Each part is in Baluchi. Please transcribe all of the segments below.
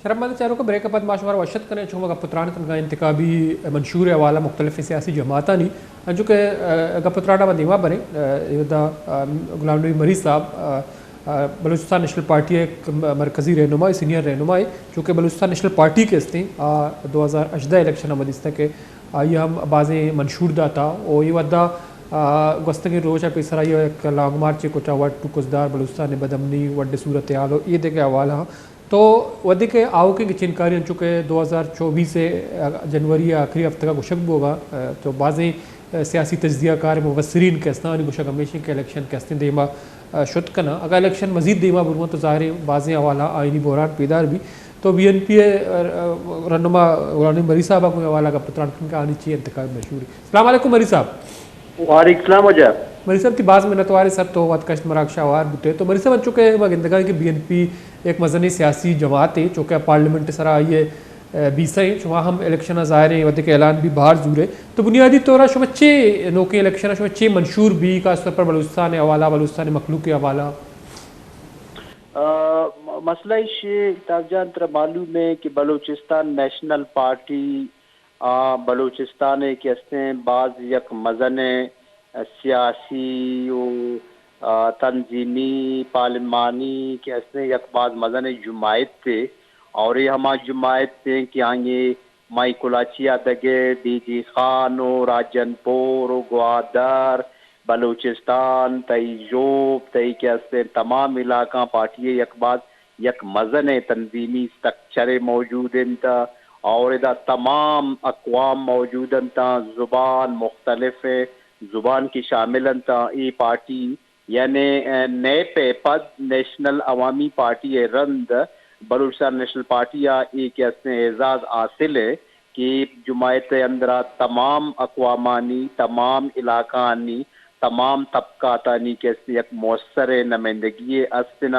شرپمند چاروکاں، بریک ءَ پد ما شمارا وش اتک کنیں، چو ما گپ ءُ تران کنگا انتخابی منشور ءِ حوالہ ءَ مختلف سیاسی جماعتانی، انچو کہ، ءَ، گپ ءُ تران ءَ ما دیما بریں، ءَ، اے وھدا، ءَ، غلام نبی مری صاحب، ءَ، ءَ، بلوچستان نیشنل پارٹی ءِ یک م-، مرکزی رہنما، سینئر رہنما، چو کہ بلوچستان نیشنل پارٹی کہ استیں، آ، دو ہزار ہژدہ الیکشن ءَ ما دیستگ کہ آئی ءَ ہم بازیں منشور داتا، او اے وھدا، ءَ، گوستگیں روچ ءَ پیسر آئی ءَ یک لانگ مارچے کتا، وٹ ٹو کزدار، بلوچستان ءِ بدامنی، وڈ صورتحال و اے دگہ حوالہ آں۔ تو وھدے کہ آؤکیں گچین کاری انچو کہ دو ہزار چوبیس ءِ جنوری ءِ آخری ہفتگ ءَ گوشگ بوگا، تو بازیں سیاسی تجزیہ کار، مبصرین کہ استاں، آنی گوشگ ہمیش انت کہ الیکشن کہ استیں دیما شت کناں۔ اگاں الیکشن مزید دیما برواں تو ظاہر انت بازیں حوالہ آئینی بحران پیدار بی۔ تو بی این پی ءِ رہنما غلام نبی مری صاحب ءَ گوں حوالہ گپ ءُ تران کن کہ آنی چی انتخابی منشور۔ السلام علیکم مری صاحب۔ وعلیکم السلام واجہ۔ مری صاحب، تئی باز منتوار ایں سر تو وت کشت مراگش ءَ ہوار بوتے۔ تو مری صاحب، انچو کہ ما گندگا ایں کہ بی این پی یک مزنیں سیاسی جماعتے، چو کہ پارلیمنٹ ءِ سرا آئی ءِ، ءَ، بیسہ ایں، شما ہم الیکشن ءَ ظاہر ایں وھدے کہ اعلان بی بہر زورے۔ تو بنیادی طور ءَ شما چے نوکیں الیکشن ءَ شما چے منشور بی، خاص طور پر بلوچستان ءِ حوالہ، بلوچستان ءِ مخلوق ءِ حوالہ؟ آ، م-، مسئلہ ایش انت الطاف جان، ترا معلوم انت کہ بلوچستان نیشنل پارٹی آ بلوچستان ءِ کہ استیں باز یک مزنیں سیاسی و، آ، تنظیمی، پارلیمانی کہ استیں یک باز مزنیں جماعتے، اور اے ہما جماعت انت کہ آئی ءَ مائی کلاچی ءَ دگہ بیجی خان و راجن پور و گوادر، بلوچستان، تئی ژوب، تئی کہ استیں تمام علاقہاں پارٹی ءِ یک باز یک مزنیں تنظیمی سٹرکچرے موجود انت اور ادا تمام اقوام موجود انت، زبان مختلف، زبان کہ شامل انت۔ اے پارٹی یعنی، ءَ، نیپ ءَ پد نیشنل عوامی پارٹی ءَ رند بلوچستان نیشنل پارٹی ءَ اے کہ استیں اعزاز حاصل انت کہ جماعت ءِ اندرا تمام اقوامانی، تمام علاقہانی، تمام طبقاتانی کہ استیں یک مؤثریں نمائندگی است انت،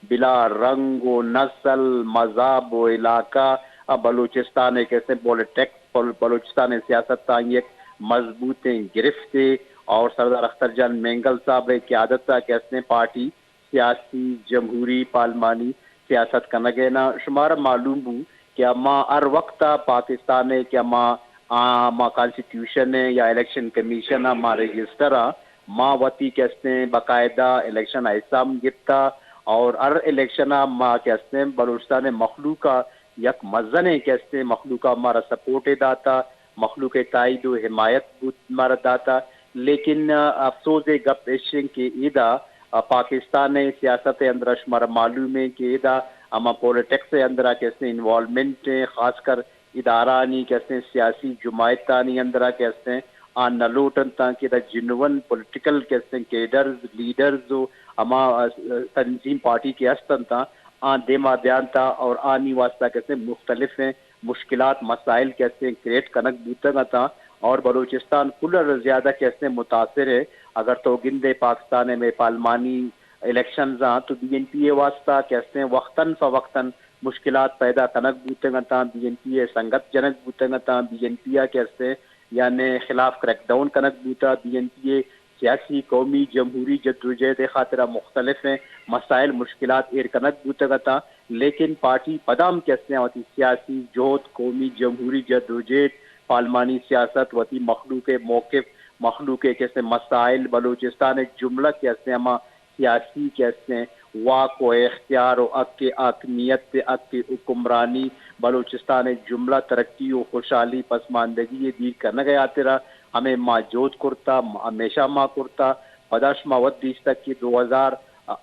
بلا رنگ و نسل، مذہب و علاقہ، ءَ بلوچستان ءِ کہ استیں پولیٹکس، بل-، بلوچستان ءِ سیاست ءَ یک مضبوطیں گرفتے اور سردار اختر جان مینگل صاحب ءِ قیادت ءَ کہ استیں پارٹی سیاسی، جمہوری، پارلیمانی سیاست کنگ ءَ نا۔ شمارا معلوم بو کہ ما ہر وقت ءَ پاکستان ءِ کہ ما، آ، ما کانسٹیٹیوشن ءَ یا الیکشن کمیشن ءَ ما رجسٹر ءَ ما وتی کہ استیں باقاعدہ الیکشن ءِ حصہ ہم گپتا اور ہر الیکشن ءَ ما کہ استیں بلوچستان ءِ مخلوق ءَ یک مزنیں کہ استیں مخلوق ءَ مارا سپورٹ ءَ داتا، مخلوق ءِ تائید و حمایت بوت مارا داتا۔ لیکن، آ، افسوز ءِ گپ اش انت کہ ادا، آ، پاکستان ءِ سیاست ءِ اندرا شمارا معلوم انت کہ ادا ہما پولیٹکس ءِ اندرا کہ استیں انوالومنٹ ءِ، خاص کر ادارہانی کہ استیں سیاسی جماعتانی اندرا کہ استیں آ نہ لوٹ انت تانکہ ادا جنون پولیٹیکل کہ استیں کیڈرز، لیڈرز و ہما، آ، تنظیم پارٹی کہ است انت آ دیما بیانتا اور آنی واسطہ کہ استیں مختلف مشکلات، مسائل کہ استیں کریٹ کنگ بوتگ اتاں اور بلوچستان کل ءَ زیادہ کہ استیں متاثر ہے۔ اگر تو گندے پاکستان ءِ مئے پارلیمانی الیکشنز آں تو بی این پی ءِ واسطہ کہ استیں وقتاً فوقتاً مشکلات پیدا کنگ بوتگ اتاں، بی این پی ءِ سنگت جنگ بوتگ اتاں، بی این پی ءَ کہ استیں یعنی خلاف کریک ڈاؤن کنگ بوتا، بی این پی ءِ سیاسی، قومی، جمہوری جدوجہد ءِ خاطرا مختلفیں مسائل، مشکلات ایر کنگ بوتگ اتاں، لیکن پارٹی پدا ہم کہ استیں وتی سیاسی جہد، قومی جمہوری جدوجہد، پارلیمانی سیاست، وتی مخلوق ءِ موقف، مخلوق ءِ کہ استیں مسائل، بلوچستان ءِ جملہ کہ استیں ہما سیاسی کہ استیں واک و اختیار و حق حاکمیت، حق حکمرانی، بلوچستان ءِ جملہ ترقی و خوشحالی پسماندگی ءِ دیر کنگ ءِ ہاترا ہمے ما جہد کرتا، ہمیشہ ما کرتا۔ پدا شما وت دیستگ کہ دو ہزار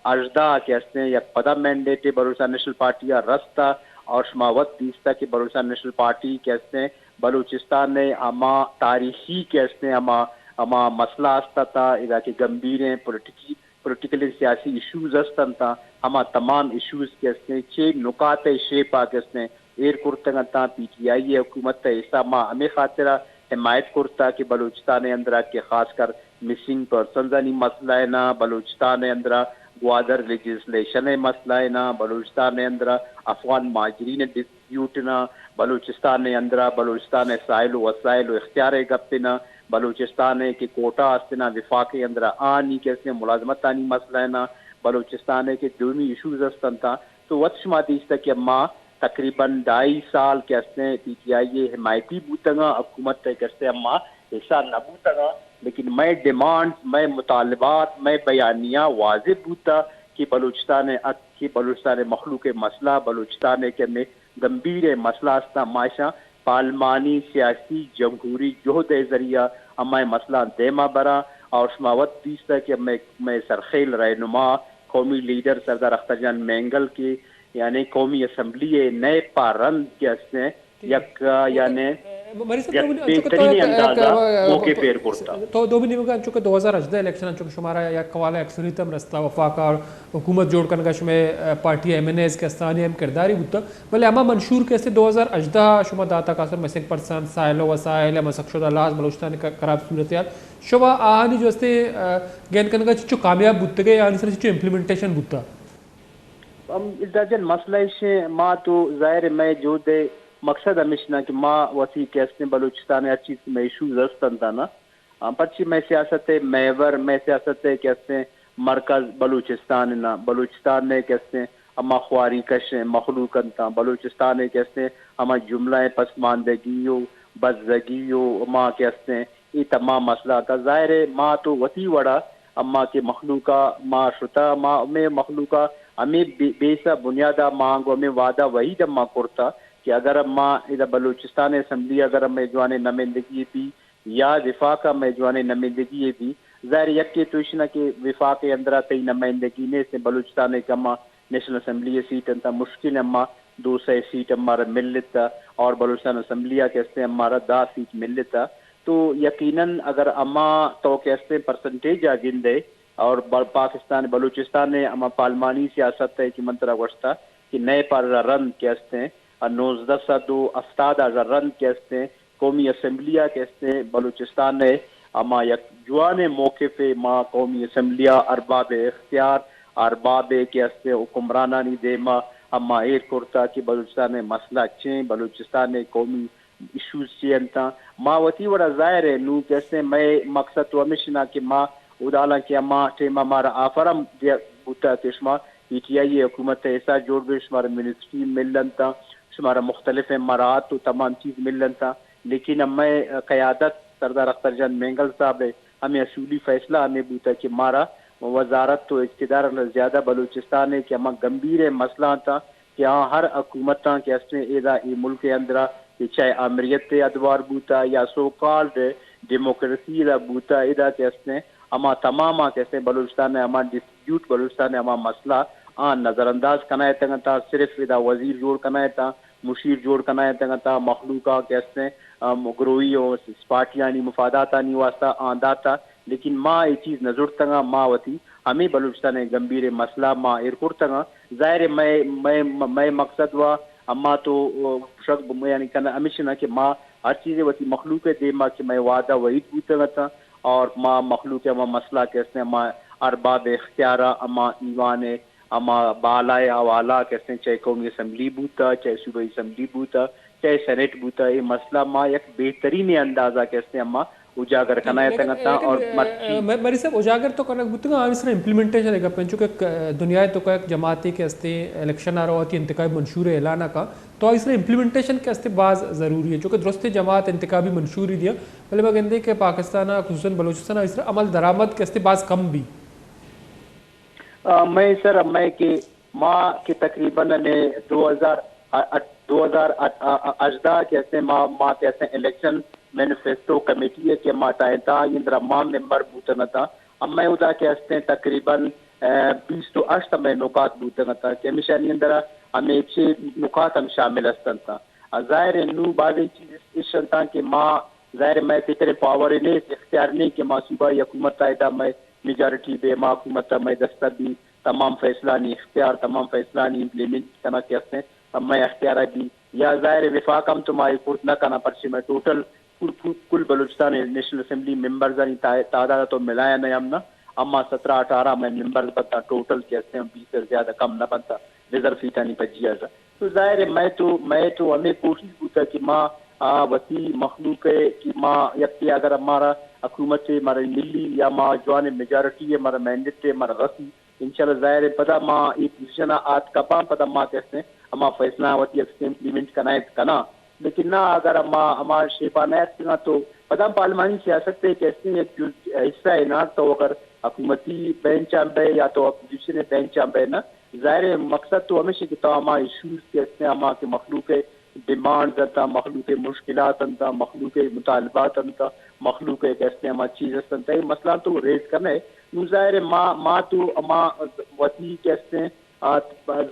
ہژدہ کہ استیں یک پدا مینڈیٹ بلوچستان نیشنل پارٹی ءَ رستا اور شما وت دیستگ کہ بلوچستان نیشنل پارٹی کہ استیں بلوچستان ءِ ہما تاریخی کہ استیں ہما، ہما مسئلہ است اتاں، ادا کہ گمبھیریں پولیٹیکی پولیٹیکل سیاسی ایشوز است انت، ہما تمام ایشوز کہ استیں، چے نکات ءِ شیپ ءَ کہ استیں، ایر کرتگ انت، پی ٹی آئی ءِ حکومت ءِ حصہ ما ہمے خاطر ءَ حمایت کرتا کہ بلوچستان ءِ اندرا کہ خاص کر مسنگ پرسنز آنی مسئلہ ءَ نا، بلوچستان ءِ اندرا گوادر لیجسلیشن ءِ مسئلہ ءَ نا، بلوچستان ءِ اندرا افغان مہاجرین ءِ ڈس ڈسپیوٹ نا، بلوچستان ءِ اندرا بلوچستان ءِ ساحل و وسائل و اختیار ءِ گپ نا، بلوچستان ءِ کہ کوٹا است نا وفاق ءِ اندرا آنی کہ استیں ملازمت آنی مسئلہ نا، بلوچستان ءِ کہ دومی ایشوز است انت، تو وت شما دیستہ کہ ما تقریباً ڈھائی سال کہ استیں پی ٹی آئی ءِ حمایتی بوتگاں، حکومت ءِ کہ استیں اما حصہ نہ بوتگاں، لیکن مئے ڈیمانڈز، مئے مطالبات، مئے بیانیہ واضح بوتا کہ بلوچستان ءِ حق، کہ بلوچستان ءِ مخلوق ءِ مسئلہ، بلوچستان ءِ کہ مئے گمبھیر ءِ مسئلہ است، ما اشاں پارلیمانی، سیاسی، جمہوری جہد ءِ ذریعہ ہمائی مسئلہ دیما براں۔ اور شما وت دیستا کہ مئے، مئے سرخیل رہنما، قومی لیڈر سردار اختر جان مینگل کہ یعنی قومی اسمبلی ءِ نئے پا رند کہ استیں یک، یعنی مری صاحب، یک دومی، چونکہ تو بہترین یک، یک، اندازہ موقع پہ ایر کرتا۔ تو دومی نیمگا چونکہ دو ہزار ہژدہ الیکشن، چونکہ شمارا یک حوالہ اکثریت ہم رستا، وفاق اور حکومت جوڑ کنگا شمے، آ، پارٹی ایم این ایز کہ استانی ہم کرداری بوتا، بلے ہما منشور کہ استے دو ہزار ہژدہ شما داتا، خاص طور مسنگ پرسن، ساحل و وسائل، ہما سک شدہ لاس، بلوچستان کا خراب صورتحال، شما آہانی جو استے، آ، گین کنگا چچو کامیاب بوتگے، آہانی سر چچو امپلیمنٹیشن بوتا؟ ہم، عزت جان، مسئلہ ایش ایں، ما تو ظاہر ہے مئے جہد ءِ مقصد ہمیش نہ کہ ما وتی کہ استیں بلوچستان ءِ ہر چیز کہ مئے ایشوز ہست انت نا، آ، پرچی مئے سیاست ءِ محور، مئے سیاست ءِ کہ استیں مرکز بلوچستان نا، بلوچستان ءِ کہ استیں ہما خواری کش ءِ مخلوق انت، بلوچستان ءِ کہ استیں ہما جملہ ءِ پسماندگی و بزگی و ہما کہ استیں اے تمام مسئلہ آتا۔ ظاہر ہے ما تو وتی وڑا اما کہ مخلوقا ما شتا، ما ہمے مخلوقا ہمے بے-، بیس ء بنیادا ما گوں ہمے وعدہ وحید اما کرتا کہ اگر ما ادا بلوچستان اسمبلی اگر مئے جوانیں نمائندگی بی یا وفاق ء مئے جوانیں نمائندگی بی، ظاہر یکے تو اشنا کہ وفاق ء اندرا تئی نمائندگی نیست، بلوچستان ء کما نیشنل اسمبلی ء سیٹ انت، مشکل اما دو سئے سیٹ ہمارا ملتا اور بلوچستان اسمبلی ء کہ استیں ہمارا دہ سیٹ ملتا۔ تو یقیناً اگر ہما تو کہ استیں پرسنٹیج آ گندے اور بل-، پاکستان، بلوچستان ء ہما پارلیمانی سیاست ء کہ من ترا گوشتا کہ نئے پر رند کہ استیں، نوزدہ سد و ہفتاد ء رند کہ استیں، قومی اسمبلی ء کہ استیں، بلوچستان ء ہما یک جوانیں موقف ء ما قومی اسمبلی ء ارباب اختیار، ارباب ء کہ استیں حکمرانانی دیما ہما ایر کرتا کہ بلوچستان ء مسئلہ چیں، بلوچستان ء قومی ایشوز چی انت؟ ما وتی وڑا ظاہر ہے نوں کہ استیں مئے مقصد تو ہمیش نہ کہ ما ادا حالانکہ ہما ٹائم ء مارا آفر ہم دیا بوتا کہ شما پی ٹی آئی ء حکومت ء حصہ جوڑ بے، شمارا منسٹری مل انت، شمارا مختلف مراعات و تمام چیز مل انت، لیکن مئے قیادت سردار اختر جان مینگل صاحب ء ہمے اصولی فیصلہ ہمے بوتا کہ مارا وزارت و اقتدار ء زیادہ بلوچستان ء کہ ہما گمبھیر ء مسئلہ انت کہ آ ہر حکومتاں کہ استیں ادا اے ملک ء اندرا کہ چاہے آمریت ء ادوار بوتا یا سو کالڈ ڈیموکریسی ء بوتا، ادا کہ استیں ہما تمام آ کہ استیں بلوچستان ء ہما ڈسپیوٹ، بلوچستان ء ہما مسئلہ آ نظر انداز کنائتگ انت، صرف ادا وزیر جوڑ کنائتاں، مشیر جوڑ کنائتگ انت، مخلوق آ کہ استیں، ام، گروہی و پارٹیانی مفاداتانی واسطہ آ داتا، لیکن ما اے چیز نہ زڑتگاں، ما وتی ہمے بلوچستان ء گمبھیر ء مسئلہ ما ایر کرتگاں۔ ظاہر ہے مئے، مئے، مئے مقصد و اما تو شک ب-، یعنی کنا ہمیش نہ کہ ما ہر چیزے وتی مخلوق ء دیما کہ مئے وعدہ وعید بوتگ اتاں اور ما مخلوق ء ہما مسئلہ کہ استیں ہما ارباب اختیار ء ہما ایوان ء ہما بالا ء حوالہ کہ استیں چاہے قومی اسمبلی بوتا، چاہے صوبائی اسمبلی بوتا، چاہے سینیٹ بوتا، اے مسئلہ ما یک بہترین اندازہ کہ استیں ہما اجاگر کنائتگ اتاں اور مرچی۔ مری صاحب، اجاگر تو کنگ بوتگاں، آنی سرا امپلیمنٹیشن ء گپ انت، چونکہ دنیا ء تو یک جماعتے کہ استیں الیکشن ء رو وتی انتخابی منشور ء اعلان ء کا، تو آئی سرا امپلیمنٹیشن کہ استیں باز ضروری ہے، چونکہ درست جماعت انتخابی منشوری دیا، بلے ما گندیں کہ پاکستان ء خصوصاً بلوچستان ء آئی سرا عمل درآمد کہ استیں باز کم بی۔ آ، مئے سر، مئے کہ ما کہ تقریباً ہمے دو ہزار ا-، ا-، دو ہزار ا-، ا-، ا-، ہژدہ کہ استیں ما، ما کہ استیں الیکشن مینیفیسٹو کمیٹی ء کہ ما ٹاہینتا، اندرا ما ممبر بوتن اتاں۔ ہمے اودا کہ استیں تقریباً، ا، بیست و ہشت ہمے نکات بوتن اتاں کہ ہمیشانی اندرا ہمے چھ نکات ہم شامل است انت۔ ظاہر ہے نوں بازیں چیز اش انت کہ ما، ظاہر ہے مئے فکر پاور نیست، اختیار نہیں کہ ما صوبائی حکومت ء ادا مئے میجارٹی بے، ما حکومت ء مئے دست ء بی، تمام فیصلہ نی اختیار، تمام فیصلہ نی امپلیمنٹ کنگ کہ استیں، مئے اختیار ء بی۔ یا ظاہر ہے وفاق ہم تو ما اے کرت نہ کناں، پرچے مئے ٹوٹل کل، کل، کل بلوچستان نیشنل اسمبلی ممبرز آنی تا-، تعداد تو ملایا نہ ہم نہ، اما سترہ اٹھارہ مئے ممبرز بنتا، ٹوٹل کہ استیں بیس سے زیادہ کم نہ بنتا، ریزرو سیٹ آنی پجی آ۔ تو ظاہر ہے مئے تو، مئے تو ہمے کوشش بوتا کہ ما، آ، وتی مخلوق ء کہ ما یکے اگر مارا حکومت ء مارا ملی یا ما جوان میجارٹی ء مارا مینڈیٹ ء مارا رسی، انشاءاللہ ظاہر ہے پدا ما اے پوزیشن ء آتک کپاں، پدا ما کہ استیں ما فیصلہ وتی است امپلیمنٹ کنائیں کناں، لیکن نہ اگر ہما ہما شیپا نہ اتکگاں تو پدا پارلیمانی سیاست ء کہ استیں یک جز حصہ ء نا تو اگر حکومتی بینچ آں بئے یا تو اپوزیشن بینچ آں بئے نا، ظاہر ہے مقصد تو ہمیش کہ تو ہما ایشوز کہ استیں، ہما کہ مخلوق ء ڈیمانڈز انت، مخلوق ء مشکلات انت، مخلوق ء مطالبات انت، مخلوق ء کہ استیں ہما چیز است انت، اے مسئلہ تو ریز کنے۔ نوں ظاہر ہے ما ما تو ہما وتی کہ استیں آ،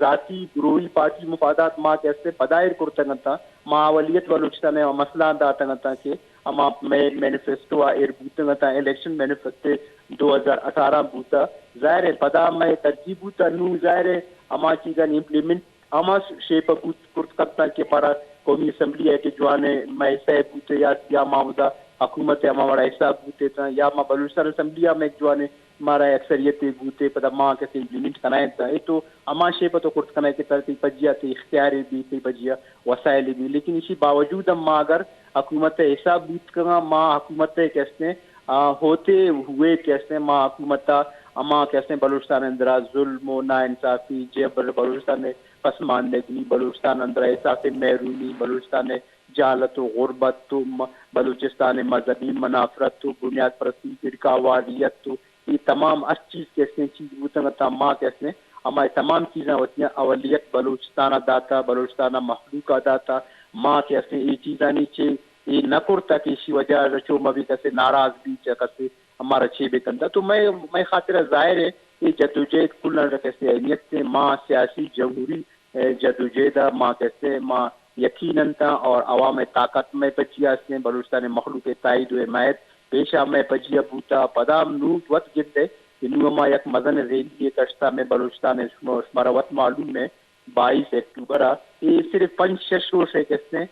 ذاتی گروہی پارٹی مفادات ما کہ استیں پدا ایر کرتگ انت، ما اولیت بلوچستان ء مسئلہ داتگ انت کہ ہما مئے مینیفیسٹو ء ایر بوتگ انت، الیکشن مینیفیسٹو دو ہزار اٹھارہ بوتا، ظاہر ہے پدا مئے ترجیح بوتا، نوں ظاہر ہے ہما چیزانی امپلیمنٹ ہما شیپ ء بوت کرت کنت کہ پارا قومی اسمبلی ء کہ جوان ء مئے حصہ بوت یا یا ما اودا حکومت ء ہما وڑا حصہ بوت یا ما بلوچستان اسمبلی ء مئے جوان ء مارا اکثریت بوتے، پدا ما کسے امپلیمنٹ کنائیں تا، اے تو ہما شیپ تو کرت کنائے کہ ترا تئی پجیا تئی اختیار بی، تئی پجیا وسائل بی، لیکن اسی باوجود ہم ما اگر حکومت حساب بوت کنگا، ما حکومت کہ استیں، آ، ہوتے ہوئے کہ استیں، ما حکومت ہما کہ استیں بلوچستان اندرا ظلم و ناانصافی، جبر، بلوچستان پسماندگی، بلوچستان اندرا احساس محرومی، بلوچستان جہالت و غربت و م-، بلوچستان مذہبی منافرت و بنیاد پرستی، فرقہ واریت و اے تمام ہر چیز کہ استیں چیز بوتگ انت، ما کہ استیں ہما تمام چیزاں وتی اولیت بلوچستان ء داتا، بلوچستان ء مخلوق ء داتا۔ ما کہ استیں اے چیزانی چے اے نہ کرتا کہ ایشی وجہ ء چو مبی کسے ناراض بی چہ کسے ہمارا چے بکنتا۔ تو مئے مئے خاطر ظاہر ہے اے جدوجہد کل ء کسے اہمیت ہے۔ ما سیاسی جمہوری اے جدوجہد ء ما کہ استیں ما یقین انت اور عوام ء طاقت مئے پجیا استیں، بلوچستان ء مخلوق ء تائید و حمایت پیشا مئے پجیا بوتا، پدا ہم نوں وت گندے کہ نوں ہما یک مزن ریلی ء کشتا مئے بلوچستان ء شما، شمارا وت معلوم ہے بائیس اکتوبر ء اے صرف پنچ شش روش ء کہ استیں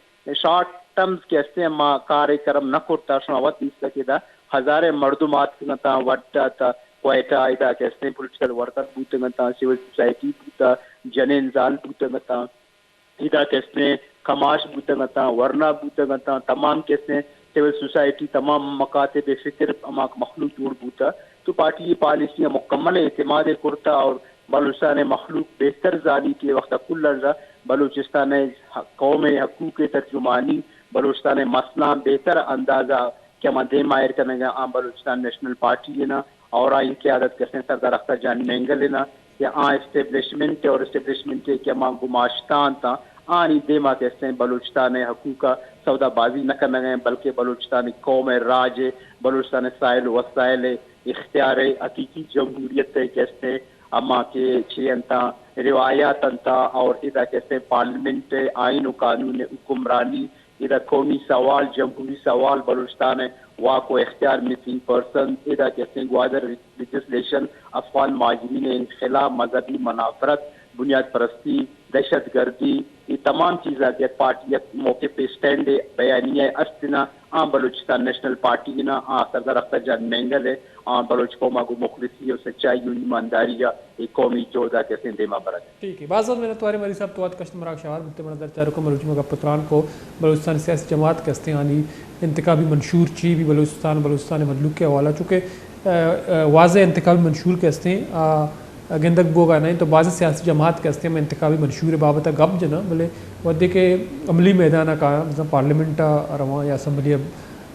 شارٹ ٹرمز کہ استیں، ما کار ء کرم نہ کرتا، شما وت دیستا کہ دا ہزاریں مردم آتکگ انت، وڈ ء تا کوئٹہ ادا کہ استیں پولیٹیکل ورکر بوتگ انت، سول سوسائٹی بوتا، جنین زال بوتگ انت، ادا کہ استیں کماش بوتگ انت، ورنا بوتگ انت، تمام کہ استیں سول سوسائٹی، تمام مکاتب فکر ہما مخلوق جوڑ بوتا۔ تو پارٹی پالیسی مکمل اعتماد کرتا اور بلوچستان مخلوق بہتر زانی کہ وقت کل بلوچستان قوم حقوق ترجمانی، بلوچستان مسئلہ بہتر اندازہ کہ ہما دیما ایر کنگا آ بلوچستان نیشنل پارٹی نا اور آئی قیادت کہ استیں سردار اختر جان مینگل نا کہ آ اسٹیبلشمنٹ اور اسٹیبلشمنٹ کہ ہما گماشتہ انت آنی دیما کہ استیں بلوچستان حقوق سودا بازی نہ کنگا، بلکہ بلوچستان قوم راج، بلوچستان سائل وسائل اختیار حقیقی جمہوریت کہ استیں ہما کہ چے انت روایات انت اور ادا کہ استیں پارلیمنٹ آئین و قانون حکمرانی ادا قومی سوال، جمہوری سوال، بلوچستان ء واک و اختیار، مسنگ پرسن، ادا کہ استیں گوادر لیجسلیشن، افغان مہاجرین انخلا، مذہبی منافرت، بنیاد پرستی، دہشت گردی، اے تمام چیزاں کہ یک پارٹی یک موقف اسٹینڈ بیانیہ است نا، آ بلوچستان نیشنل پارٹی نا، آ سردار اختر جان مینگل ء، آ بلوچ قوم ء گوں مخلصی و سچائی و ایمانداری ء اے قومی جہد ء کہ استیں دیما برگ۔ ٹھیک ہے، باز باز منت وارے مری صاحب، تو وت کشت مراگ شوار بوتے، من در چارکو مروچی ما گپ و تران کو بلوچستان سیاسی جماعت کہ استیں آنی انتخابی منشور چی بی بلوچستان، بلوچستان مدلوک کے حوالہ، چونکہ، آ، آ، واضح انتخابی منشور کہ استیں، آ، گندگ بوگا نہیں، تو بعض سیاسی جماعت کہ استیں ہم انتخابی منشور بابت گپ جنا، بلے ودے کہ عملی میدان کا مثلاً پارلیمنٹ آ رواں یا اسمبلی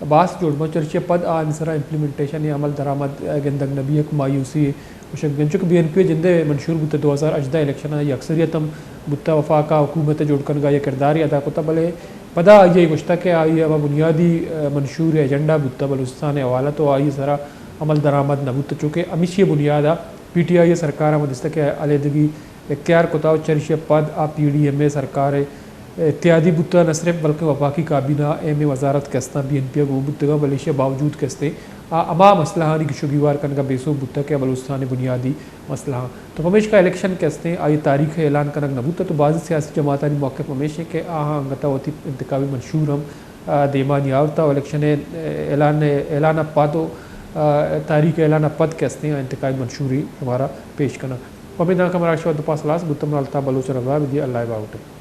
باس جوڑ بنت، چرچی ء پد آ انسرا امپلیمنٹیشن یا عمل درآمد ء گندگ نہ بیت، یک مایوسی گوشگ بنت، چونکہ بی این پی ء جندے منشور بوتہ دو ہزار ہژدہ الیکشن ء، اکثریت ہم بوتہ وفاق ء، حکومت ء جوڑ کنگ ء یک کردارے ادا کتہ، بلے پدا آئی ء گوشتہ کہ آئی ء ہما بنیادی، ء، منشور ایجنڈا بوتہ بلوچستان ء حوالہ تو آئی ء سرا عمل درآمد نہ بوتہ، چونکہ ہمیشی ء بنیاد ء پی ٹی آئی ء سرکار ء ما دیستہ کہ علیحدگی اختیار کتہ و چریشی ء پد آ پی ڈی ایم اے سرکار ء اتحادی بوتہ، نہ صرف بلکہ وفاقی کابینہ ء اہمیں وزارت کہ استاں بی این پی ء گوں بوتگاں، بلے ایشی ء باوجود کہ استیں آ ہما مسئلہانی گیش و گیوار کنگ ء بے سوب بوتہ کہ آ بلوچستان ء بنیادی مسئلہ آں۔ تو پمیشکا الیکشن کہ استیں آئی ء تاریخ ء اعلان کنگ نہ بوتہ، تو بازیں سیاسی جماعتانی موقف ہمیش انت کہ آہاں انگت ء وتی انتخابی منشور ہم، آ، دیما نیاورتہ و الیکشن ء اعلان، اعلان ء پد و، آ، تاریخ ء اعلان ء پد کہ استیں آ انتخابی منشوری شمارا پیش کناں۔ امید آں کہ مراگش ء دو پاس ہلاس بوتہ، منا الطاف بلوچ ء رضا بدی، اللہ ء باہوٹ۔